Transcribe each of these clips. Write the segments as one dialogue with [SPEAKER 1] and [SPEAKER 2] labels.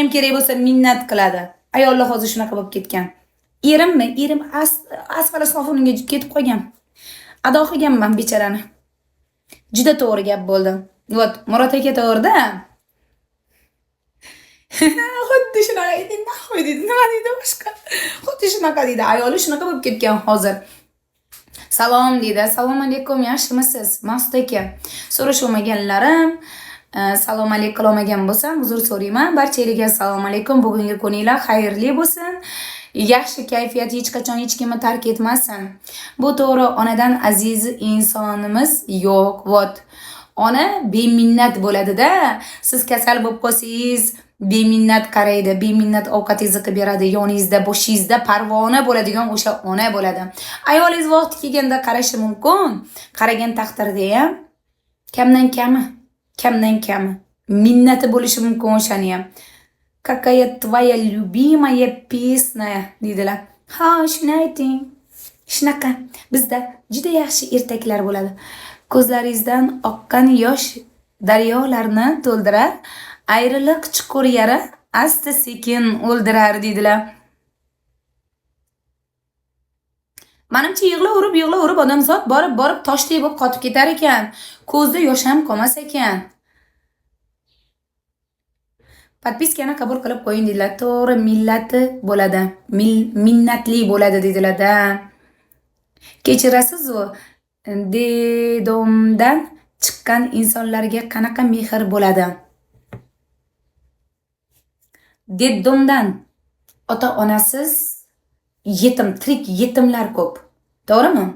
[SPEAKER 1] Ham kerak bo'lsa minnat qiladi. Ayollar hozir shunaqa bo'lib ketgan. Erimmi? Erim asfala sofilinga ketib qolgan. Ado qilganman bechorani. Juda to'g'ri gap bo'ldi. Вот, Murod aka to'g'rida. Xuddi shunaqa deydi, nahvoy deydi, nima deydi boshqa. Xuddi shunaqa deydi. Ayoli shunaqa bo'lib ketgan hozir. Salom deydi. Assalomu alaykum, yaxshimisiz? Maqsud aka. So'rashmaganlarim, salom alaykum qilolmagan bo'lsam, uzr so'rayman. Barchalarga assalomu alaykum. Bugungi kuninglar xayrli bo'lsin. Yaxshi kayfiyat hech qachon hech kimni tark etmasin. Bu to'g'ri, onadan aziz insonimiz yo'q. Вот. Ona beminnat bo'ladi-da. Siz kasal bo'lib qolsangiz, beminnat qaraydi, beminnat ovqatingizni qilib beradi, yoningizda, boshingizda parvona bo'ladigan o'sha ona bo'ladi. Ayolingiz vaqti kelganda qarashi mumkin. Qaragan taqdirda ham kamdan kami, kamdan kami minnati bo'lishi mumkin o'shani ham. Какая твоя любимая песня deydilar. Ha, shuni ayting. Shunaqa bizda juda yaxshi ertaklar bo'ladi. Ko'zlaringizdan oqqan yosh daryolarni to'ldirar, ayriliq chuqur yara asta sekin o'ldirar deydilar. Manimcha yig'laverib, yig'laverib odamzod borib borib toshdek bo'lib qotib ketar ekan. Ko'zda yosh ham qolmas ekan. Podpiskani qabul qilib qo'ying dedilar. To'g'ri, millati bo'ladi. Minnatli bo'ladi dedilar-da. Kechirasiz-u, dedomdan chiqqan insonlarga qanaqa mehr bo'ladi? Dedomdan ota-onasiz yetim, tirik yetimlar ko'p. To'g'rimi?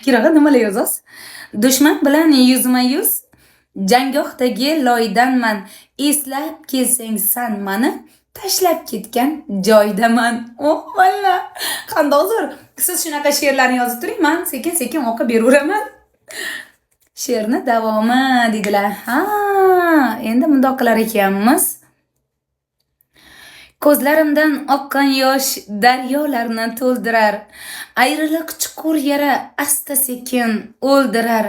[SPEAKER 1] Kirag'a nimalar yozasiz? Dushman bilan yuzma-yuz jangohdagi loydanman. Eslab kelsang san mani tashlab ketgan joydaman. Oh, valla. Qandoq zo'r. Siz shunaqa she'rlarni yozib turing, men sekin-sekin o'qib beraveraman. She'rni davomi dedilar. Ha, endi bundoq qilar ekanmiz. Ko'zlarimdan oqqan yosh daryolarni to'ldirar. Ayriliq chuqur yara asta sekin o'ldirar.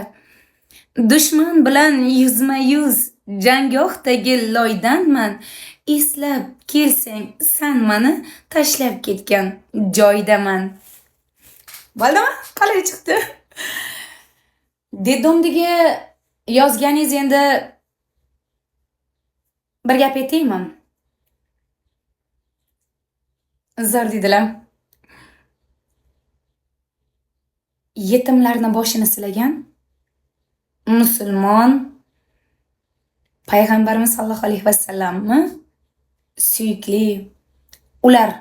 [SPEAKER 1] Dushman bilan yuzma-yuz jangohdagi loydanman. Eslab kelsang san mani tashlab ketgan joydaman. Bo'ldimi? Qalay chiqdi? Dedomdagi yozganingiz endi bir gap aytaymi? Zo'r dedilar. Yetimlarni boshini silagan musulmon payg'ambarimiz sollallohu alayhi vasallamni suyukli ular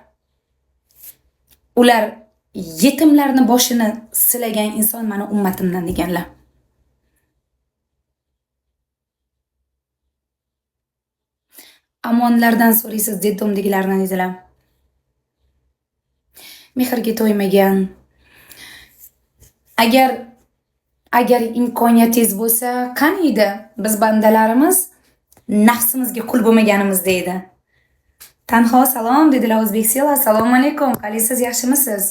[SPEAKER 1] yetimlarni boshini silagan inson mani ummatimdan deganlar. Amonlardan so'raysiz dedomdagilarni dedilar. Mehrga to'ymagan. Agar imkoniyatingiz bo'lsa, qani edi biz bandalarimiz nafsimizga qul bo'lmaganimizda edi. Tanho salom dedilar O'zbeksela. Assalomu alaykum. Qalaysiz, yaxshimisiz?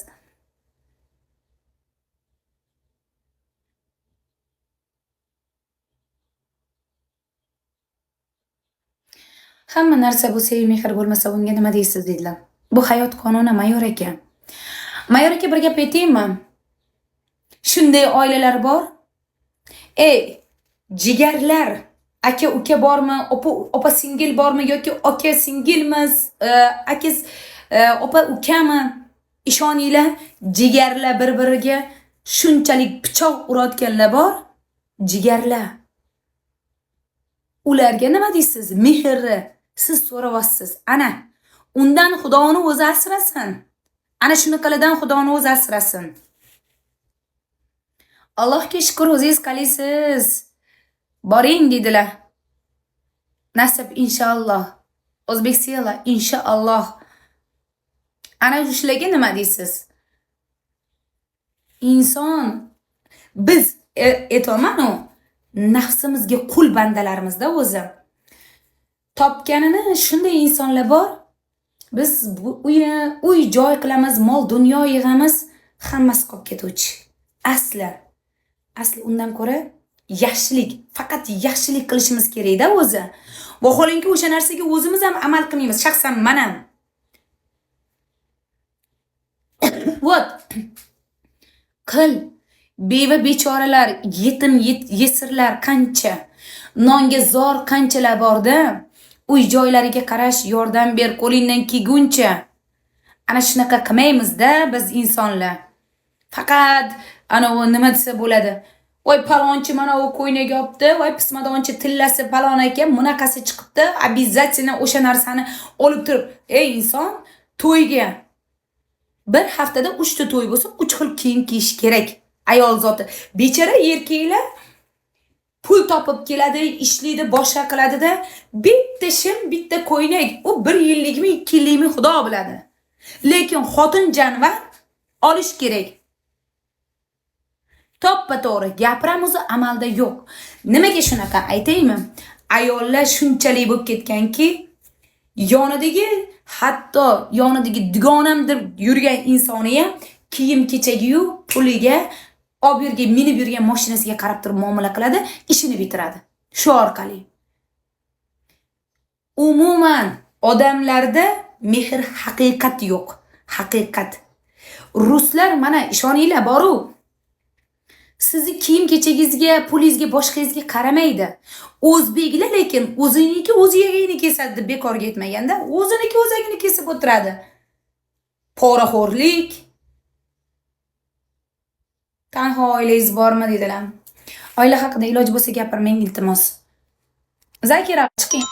[SPEAKER 1] Hamma narsa bo'lsa, mehr bo'lmasa unga nima deysiz dedilar. Bu hayot qonuni, Mayor aka. Mayor aka, bir gap aytaymi? Shunday oilalar bor. Ey, jigarlar, aka uka bormi, opa singil bormi yoki aka singilmiz, aka opa ukami? Ishoninglar, jigarlar bir-biriga shunchalik pichoq urayotganlar bor. Jigarlar. Ularga nima deysiz? Mehrni siz so'rayapsiz. Ana, undan Xudoni o'zi asrasin. Ana shunaqalardan Xudoni o'zi asrasin. Allohga shukr, o'zingiz qalaysiz? Boring dedilar. Nasib inshaalloh. O'zbeksela inshaalloh. Ana shularga nima deysiz? Inson biz aytyapman-u, nafsimizga qul bandalarimizda o'zi. Topganini shunday insonlar bor. Biz bu uy joy qilamiz, mol dunyo yig'amiz, Hammasi qolib ketuvchi. Asli. Asli undan ko'ra yaxshilik, faqat yaxshilik qilishimiz kerak-da o'zi. Vaholanki o'sha narsaga o'zimiz ham amal qilmaymiz, shaxsan man ham. Вот. Qil. Beva bechoralar, yetim yesirlar qancha. Nonga zor qanchalar borda. Uy joylariga qarash, yordam ber qo'lingdan kelguncha. Ana shunaqa qilmaymiz-da biz insonlar. Faqat anavi nima desa bo'ladi? Voy palonchi mana u ko'ylak olibdi, voy pismadonchi tillasi palon ekan, bunaqasi chiqibdi, обязательно o'sha narsani olib turib, ey inson, to'yga bir haftada 3 ta to'y bo'lsa, 3 xil kiyim kiyish kerak ayol zoti. Bechora erkaklar pul topib keladi, ishlaydi, boshqa qiladida, bitta shim, bitta ko'ylak, u 1 yillikmi, 2 yillikmi xudo biladi. Lekin xotin janvar olish kerak. To'ppa to'g'ri gapiramiz, amalda yo'q. Nimaga shunaqa aytaymi? Ayollar shunchalik bo'lib ketganki, yonidagi, hatto yonidagi dugonam deb yurgan insoni ham kiyim kechagiyu puliga olib yurgan, minib yurgan mashinasiga qarab turib muomala qiladi, ishini bitiradi. Shu orqali. Umuman odamlarda mehr haqiqat yo'q. Haqiqat. Ruslar mana ishoninglar boru. Sizni kiyim kechagingizga, pulingizga, boshqangizga qaramaydi. O'zbeklar lekin o'ziniki o'zigagini kesadi deb bekorga aytmaganda, o'ziniki o'zagini kesib o'tiradi. Poraxo'rlik. Tanho oilangiz bormi dedilar. Oila haqida iloji bo'lsa gapirmang, iltimos. Zakira, chiqing.